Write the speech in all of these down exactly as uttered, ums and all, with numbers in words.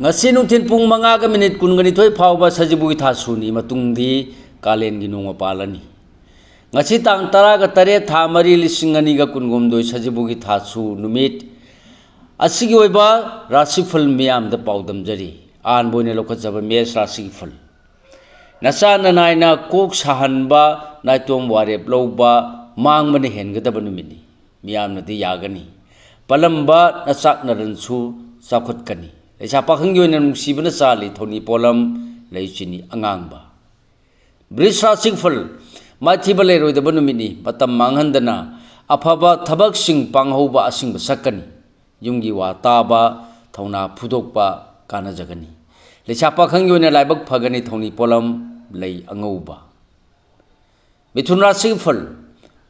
ꯉꯁꯤ ꯅꯨꯡꯊꯤꯜ ꯄꯨꯡ ꯃꯉꯥꯒ ꯃꯤꯅꯤꯠ ꯀꯨꯟꯒ ꯅꯤꯊꯣꯏ ꯐꯥꯎꯕ ꯁꯖꯤꯕꯨꯒꯤ ꯊꯥꯁꯨꯅꯤ, ꯃꯇꯨꯡꯗꯤ ꯀꯥꯂꯦꯟꯒꯤ ꯅꯣꯡꯃ ꯄꯥꯜꯂꯅꯤ꯫ ꯉꯁꯤ ꯇꯥꯡ ꯇꯔꯥꯒ ꯇꯔꯦꯠ, ꯊꯥ ꯃꯔꯤ, ꯂꯤꯁꯤꯡ ꯑꯅꯤꯒ ꯀꯨꯟꯒꯍꯨꯝꯗꯣꯏ ꯁꯖꯤꯕꯨꯒꯤ ꯊꯥꯁꯨ ꯅꯨꯃꯤꯠ ꯑꯁꯤꯒꯤ ꯑꯣꯏꯕ ꯔꯥꯁꯤꯐꯜ ꯃꯤꯌꯥꯝꯗ ꯄꯥꯎꯗꯝꯖꯔꯤ꯫ ꯑꯍꯥꯟꯕ ꯑꯣꯏꯅ ꯂꯧꯈꯠꯆꯕ ꯃꯦꯁ ꯔꯥꯁꯤꯒꯤ ꯐꯜ꯫ ꯅꯆꯥ ꯅꯅꯥꯏꯅ ꯀꯣꯛ ꯁꯥꯍꯟꯕ, ꯅꯥꯏꯇꯣꯝ ꯋꯥꯔꯦꯞ ꯂꯧꯕ, ꯃꯥꯡꯕꯅ ꯍꯦꯟꯒꯗꯕ ꯅꯨꯃꯤꯠꯅꯤ꯫ ꯃꯤꯌꯥꯝꯅꯗꯤ ꯌꯥꯒꯅꯤ꯫ ꯄꯂꯝꯕ ꯅꯆꯥꯛ ꯅꯔꯟꯁꯨ ꯆꯥꯎꯈꯠꯀꯅꯤ꯫ ꯂꯩꯁꯥ ꯄꯥꯈꯪꯒꯤ ꯑꯣꯏꯅ ꯅꯨꯡꯁꯤꯕꯅ ꯆꯥꯜꯂꯤ ꯊꯧꯅꯤ ꯄꯣꯠꯂꯝ, ꯂꯩꯆꯤꯅꯤ ꯑꯉꯥꯡꯕ꯫ ꯕ꯭ꯔꯤꯖ ꯔꯥꯁꯤꯒꯤ ꯐꯜ꯫ ꯃꯥꯏꯊꯤꯕ ꯂꯩꯔꯣꯏꯗꯕ ꯅꯨꯃꯤꯠꯅꯤ꯫ ꯃꯇꯝ ꯃꯥꯡꯍꯟꯗꯅ ꯑꯐꯕ ꯊꯕꯛꯁꯤꯡ ꯄꯥꯡꯍꯧꯕ ꯑꯁꯤꯡꯕ ꯁꯛꯀꯅꯤ꯫ ꯌꯨꯝꯒꯤ ꯋꯥ ꯇꯥꯕ, ꯊꯧꯅꯥ ꯐꯨꯗꯣꯛꯄ ꯀꯥꯟꯅꯖꯒꯅꯤ꯫ ꯂꯩꯁꯥ ꯄꯥꯈꯪꯒꯤ ꯑꯣꯏꯅ ꯂꯥꯏꯕꯛ ꯐꯒꯅꯤ ꯊꯧꯅꯤ ꯄꯣꯠꯂꯝ, ꯂꯩ ꯑꯉꯧꯕ꯫ ꯃꯤꯊꯨꯟ ꯔꯥꯁꯤꯒꯤ ꯐꯜ꯫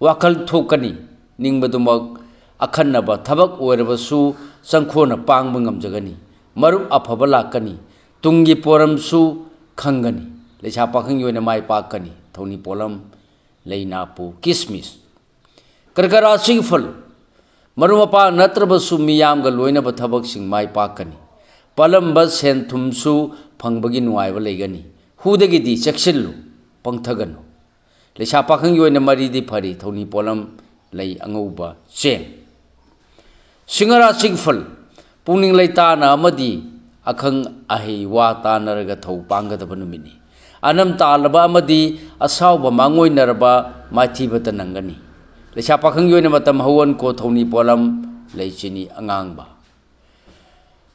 ꯋꯥꯈꯜ ꯊꯣꯛꯀꯅꯤ꯫ ꯅꯤꯡꯕꯗꯨꯃꯛ ꯑꯈꯟꯅꯕ ꯊꯕꯛ ꯑꯣꯏꯔꯕꯁꯨ ꯆꯪꯈꯣꯟꯅ ꯄꯥꯡꯕ ꯉꯝꯖꯒꯅꯤ꯫ ꯃꯔꯨꯞ ꯑꯐꯕ ꯂꯥꯛꯀꯅꯤ꯫ ꯇꯨꯡꯒꯤ ꯄꯣꯔꯝꯁꯨ ꯈꯪꯒꯅꯤ꯫ ꯂꯩꯁꯥ ꯄꯥꯈꯪꯒꯤ ꯑꯣꯏꯅ ꯃꯥꯏ ꯄꯥꯛꯀꯅꯤ ꯊꯧꯅꯤ ꯄꯣꯠꯂꯝ, ꯂꯩ ꯅꯥꯄꯨ, ꯀꯤꯁꯃꯤꯁ꯫ ꯀꯔꯀ ꯔꯥꯁꯤꯒꯤ ꯐꯜ꯫ ꯃꯔꯨꯞ ꯃꯄꯥꯡ ꯅꯠꯇ꯭ꯔꯕꯁꯨ ꯃꯤꯌꯥꯝꯒ ꯂꯣꯏꯅꯕ ꯊꯕꯛꯁꯤꯡ ꯃꯥꯏ ꯄꯥꯛꯀꯅꯤ꯫ ꯄꯥꯜꯂꯝꯕ ꯁꯦꯟ ꯊꯨꯝꯁꯨ ꯐꯪꯕꯒꯤ ꯅꯨꯡꯉꯥꯏꯕ ꯂꯩꯒꯅꯤ꯫ ꯍꯨꯗꯒꯤꯗꯤ ꯆꯦꯛꯁꯤꯜꯂꯨ, ꯄꯪꯊꯒꯅꯨ꯫ ꯂꯩꯁꯥ ꯄꯥꯈꯪꯒꯤ ꯑꯣꯏꯅ ꯃꯔꯤꯗꯤ ꯐꯔꯤ ꯊꯧꯅꯤ ꯄꯣꯠꯂꯝ, ꯂꯩ ꯑꯉꯧꯕ, ꯆꯦꯡ꯫ ꯁꯤꯡꯍ ꯔꯥꯁꯤꯒꯤ ꯐꯜ꯫ ꯄꯨꯛꯅꯤꯡ ꯂꯩꯇꯥꯅ ꯑꯃꯗꯤ ꯑꯈꯪ ꯑꯍꯩ ꯋꯥ ꯇꯥꯅꯔꯒ ꯊꯧ ꯄꯥꯡꯒꯗꯕ ꯅꯨꯃꯤꯠꯅꯤ꯫ ꯑꯅꯝ ꯇꯥꯜꯂꯕ ꯑꯃꯗꯤ ꯑꯁꯥꯎꯕ ꯃꯥꯡꯑꯣꯏꯅꯔꯕ ꯃꯥꯏꯊꯤꯕꯇ ꯅꯪꯒꯅꯤ꯫ ꯂꯩꯁꯥ ꯄꯥꯈꯪꯒꯤ ꯑꯣꯏꯅ ꯃꯇꯝ ꯍꯧꯋꯟꯀꯣ ꯊꯧꯅꯤ ꯄꯣꯠꯂꯝ, ꯂꯩꯆꯤꯅꯤ ꯑꯉꯥꯡꯕ꯫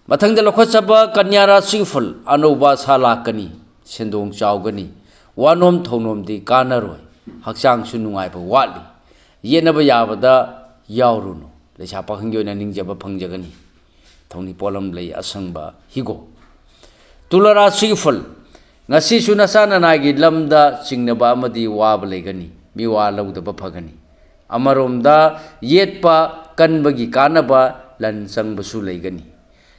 ꯃꯊꯪꯗ ꯂꯧꯈꯠꯆꯕ ꯀꯟꯌꯥ ꯔꯥꯁꯤꯒꯤ ꯐꯜ꯫ ꯑꯅꯧꯕ ꯑꯁꯥ ꯂꯥꯛꯀꯅꯤ꯫ ꯁꯦꯟꯗꯣꯡ ꯆꯥꯎꯒꯅꯤ꯫ ꯋꯥꯅꯣꯝ ꯊꯧꯅꯣꯝꯗꯤ ꯀꯥꯟꯅꯔꯣꯏ꯫ ꯍꯛꯆꯥꯡꯁꯨ ꯅꯨꯡꯉꯥꯏꯕ ꯋꯥꯠꯂꯤ꯫ ꯌꯦꯠꯅꯕ ꯌꯥꯕꯗ ꯌꯥꯎꯔꯨꯅꯨ꯫ ꯂꯩꯁꯥ ꯄꯥꯈꯪꯒꯤ ꯑꯣꯏꯅ ꯅꯤꯡꯖꯕ ꯐꯪꯖꯒꯅꯤ꯫ ꯊꯧꯅꯤ ꯄꯣꯠꯂꯝ, ꯂꯩ ꯑꯁꯪꯕ, ꯍꯤꯒꯣꯛ꯫ ꯇꯨꯂꯥ ꯔꯥꯁꯤꯒꯤ ꯐꯜ꯫ ꯉꯁꯤꯁꯨ ꯅꯆꯥ ꯅꯅꯥꯏꯒꯤ ꯂꯝꯗ ꯆꯤꯡꯅꯕ ꯑꯃꯗꯤ ꯋꯥꯕ ꯂꯩꯒꯅꯤ꯫ ꯃꯤꯋꯥ ꯂꯧꯗꯕ ꯐꯒꯅꯤ꯫ ꯑꯃꯔꯣꯝꯗ ꯌꯦꯠꯄ ꯀꯟꯕꯒꯤ ꯀꯥꯟꯅꯕ ꯂꯟ ꯆꯪꯕꯁꯨ ꯂꯩꯒꯅꯤ꯫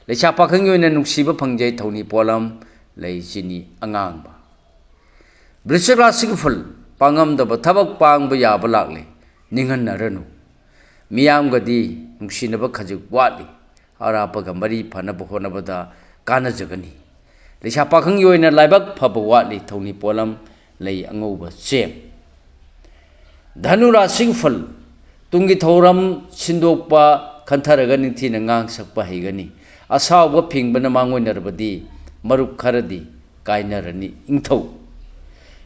ꯂꯩꯁꯥ ꯄꯥꯈꯪꯒꯤ ꯑꯣꯏꯅ ꯅꯨꯡꯁꯤꯕ ꯐꯪꯖꯩ ꯊꯧꯅꯤ ꯄꯣꯠꯂꯝ, ꯂꯩ ꯆꯤꯅꯤ ꯑꯉꯥꯡꯕ꯫ ꯕ꯭ꯔꯤꯁꯤꯛ ꯔꯥꯁꯤꯒꯤ ꯐꯜ꯫ ꯄꯥꯡꯉꯝꯗꯕ ꯊꯕꯛ ꯄꯥꯡꯕ ꯌꯥꯕ ꯂꯥꯛꯂꯦ꯫ ꯅꯤꯡꯍꯟꯅꯔꯅꯨ꯫ ꯃꯤꯌꯥꯝꯒꯗꯤ ꯅꯨꯡꯁꯤꯅꯕ ꯈꯖꯤꯛ ꯋꯥꯠꯂꯤ꯫ ꯑꯔꯥꯞꯄꯒ ꯃꯔꯤ ꯐꯅꯕ ꯍꯣꯠꯅꯕꯗ ꯀꯥꯟꯅꯖꯒꯅꯤ꯫ ꯂꯩꯁꯥ ꯄꯥꯈꯪꯒꯤ ꯑꯣꯏꯅ ꯂꯥꯏꯕꯛ ꯐꯕ ꯋꯥꯠꯂꯤ꯫ ꯊꯧꯅꯤ ꯄꯣꯠꯂꯝ ꯂꯩ ꯑꯉꯧꯕ ꯆꯦꯝ꯫ ꯙꯅꯨ ꯔꯥꯁꯤꯒꯤ ꯐꯜ: ꯇꯨꯡꯒꯤ ꯊꯧꯔꯝ ꯁꯤꯟꯗꯣꯛꯄ ꯈꯟꯊꯔꯒ ꯅꯤꯡꯊꯤꯅ ꯉꯥꯡ ꯁꯛꯄ ꯍꯩꯒꯅꯤ꯫ ꯑꯁꯥꯎꯕ ꯐꯤꯡꯕꯅ ꯃꯥꯡꯑꯣꯏꯅꯔꯕꯗꯤ ꯃꯔꯨꯞ ꯈꯔꯗꯤ ꯀꯥꯏꯅꯔꯅꯤ꯫ ꯏꯪꯊꯧ: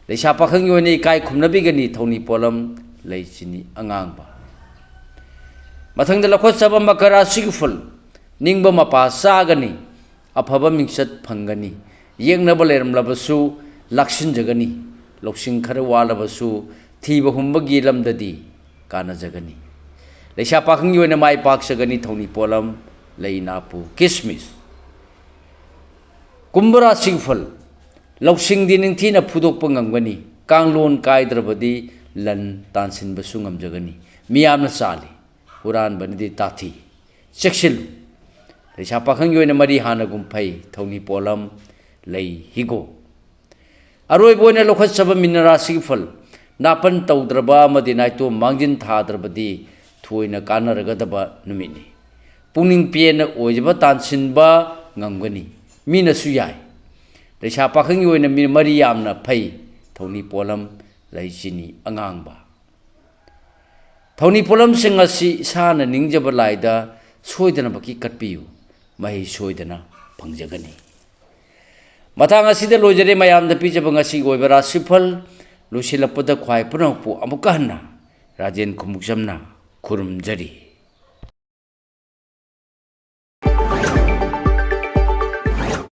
ꯂꯩꯁꯥ ꯄꯥꯈꯪꯒꯤ ꯑꯣꯏꯅ ꯏꯀꯥꯏ ꯈꯨꯝꯅꯕꯤꯒꯅꯤ꯫ ꯊꯧꯅꯤ ꯄꯣꯠꯂꯝ ꯂꯩ ꯆꯤꯅꯤ ꯑꯉꯥꯡꯕ꯫ ꯃꯊꯪꯗ ꯂꯧꯈꯠꯆꯕ ꯃꯀꯔ ꯔꯥꯁꯤꯒꯤ ꯐꯜ: ꯅꯤꯡꯕ ꯃꯄꯥ ꯆꯥꯒꯅꯤ꯫ ꯑꯐꯕ ꯃꯤꯡꯆꯠ ꯐꯪꯒꯅꯤ꯫ ꯌꯦꯛꯅꯕ ꯂꯩꯔꯝꯂꯕꯁꯨ ꯂꯥꯛꯁꯤꯟꯖꯒꯅꯤ꯫ ꯂꯧꯁꯤꯡ ꯈꯔ ꯋꯥꯠꯂꯕꯁꯨ ꯊꯤꯕ ꯍꯨꯝꯕꯒꯤ ꯂꯝꯗꯗꯤ ꯀꯥꯟꯅꯖꯒꯅꯤ꯫ ꯂꯩꯁꯥ ꯄꯥꯈꯪꯒꯤ ꯑꯣꯏꯅ ꯃꯥꯏ ꯄꯥꯛꯆꯒꯅꯤ꯫ ꯊꯧꯅꯤ ꯄꯣꯠꯂꯝ ꯂꯩ ꯅꯥꯄꯨ ꯀꯤꯁꯃꯤꯁ꯫ ꯀꯨꯝꯚ ꯔꯥꯁꯤꯒꯤ ꯐꯜ: ꯂꯧꯁꯤꯡꯗꯤ ꯅꯤꯡꯊꯤꯅ ꯐꯨꯗꯣꯛꯄ ꯉꯝꯒꯅꯤ꯫ ꯀꯥꯡꯂꯣꯟ ꯀꯥꯏꯗ꯭ꯔꯕꯗꯤ ꯂꯟ ꯇꯥꯟꯁꯤꯟꯕꯁꯨ ꯉꯝꯖꯒꯅꯤ꯫ ꯃꯤꯌꯥꯝꯅ ꯆꯥꯜꯂꯤ, ꯍꯨꯔꯥꯟꯕꯅꯗꯤ ꯇꯥꯊꯤ꯫ ꯆꯦꯛꯁꯤꯜꯂꯨ꯫ ꯂꯩꯁꯥ ꯄꯥꯈꯪꯒꯤ ꯑꯣꯏꯅ ꯃꯔꯤ ꯍꯥꯟꯅꯒꯨꯝ ꯐꯩ꯫ ꯊꯧꯅꯤ ꯄꯣꯠꯂꯝ ꯂꯩ ꯍꯤꯒꯣꯛ꯫ ꯑꯔꯣꯏꯕ ꯑꯣꯏꯅ ꯂꯧꯈꯠꯆꯕ ꯃꯤꯅ ꯔꯥꯁꯤꯒꯤ ꯐꯜ: ꯅꯥꯄꯟ ꯇꯧꯗ꯭ꯔꯕ ꯑꯃꯗꯤ ꯅꯥꯏꯇꯣꯝ ꯃꯥꯡꯖꯤꯟ ꯊꯥꯗ꯭ꯔꯕꯗꯤ ꯊꯣꯏꯅ ꯀꯥꯟꯅꯔꯒꯗꯕ ꯅꯨꯃꯤꯠꯅꯤ꯫ ꯄꯨꯛꯅꯤꯡ ꯄꯦꯟꯅ ꯑꯣꯏꯖꯕ ꯇꯥꯟꯁꯤꯟꯕ ꯉꯝꯒꯅꯤ꯫ ꯃꯤꯅꯁꯨ ꯌꯥꯏ꯫ ꯂꯩꯁꯥ ꯄꯥꯈꯪꯒꯤ ꯑꯣꯏꯅ ꯃꯤ ꯃꯔꯤ ꯌꯥꯝꯅ ꯐꯩ꯫ ꯊꯧꯅꯤ ꯄꯣꯠꯂꯝ ꯂꯩ ꯆꯤꯅꯤ ꯑꯉꯥꯡꯕ꯫ ꯊꯧꯅꯤ ꯄꯣꯠꯂꯝꯁꯤꯡ ꯑꯁꯤ ꯏꯁꯥꯅ ꯅꯤꯡꯖꯕ ꯂꯥꯏꯗ ꯁꯣꯏꯗꯅꯃꯛꯀꯤ ꯀꯠꯄꯤꯌꯨ꯫ ꯃꯍꯩ ꯁꯣꯏꯗꯅ ꯐꯪꯖꯒꯅꯤ꯫ ꯃꯇꯥꯡ ꯑꯁꯤꯗ ꯂꯣꯏꯖꯔꯦ ꯃꯌꯥꯝꯗ ꯄꯤꯖꯕ ꯉꯁꯤꯒꯤ ꯑꯣꯏꯕ ꯔꯥꯁꯤꯐꯜ꯫ ꯂꯣꯏꯁꯤꯜꯂꯛꯄꯗ ꯈ꯭ꯋꯥꯏ ꯄꯨꯝꯅꯃꯛꯄꯨ ꯑꯃꯨꯛꯀ ꯍꯟꯅ ꯔꯥꯖꯦꯟ ꯈꯨꯃꯨꯛꯆꯝꯅ ꯈꯨꯔꯨꯝꯖꯔꯤ꯫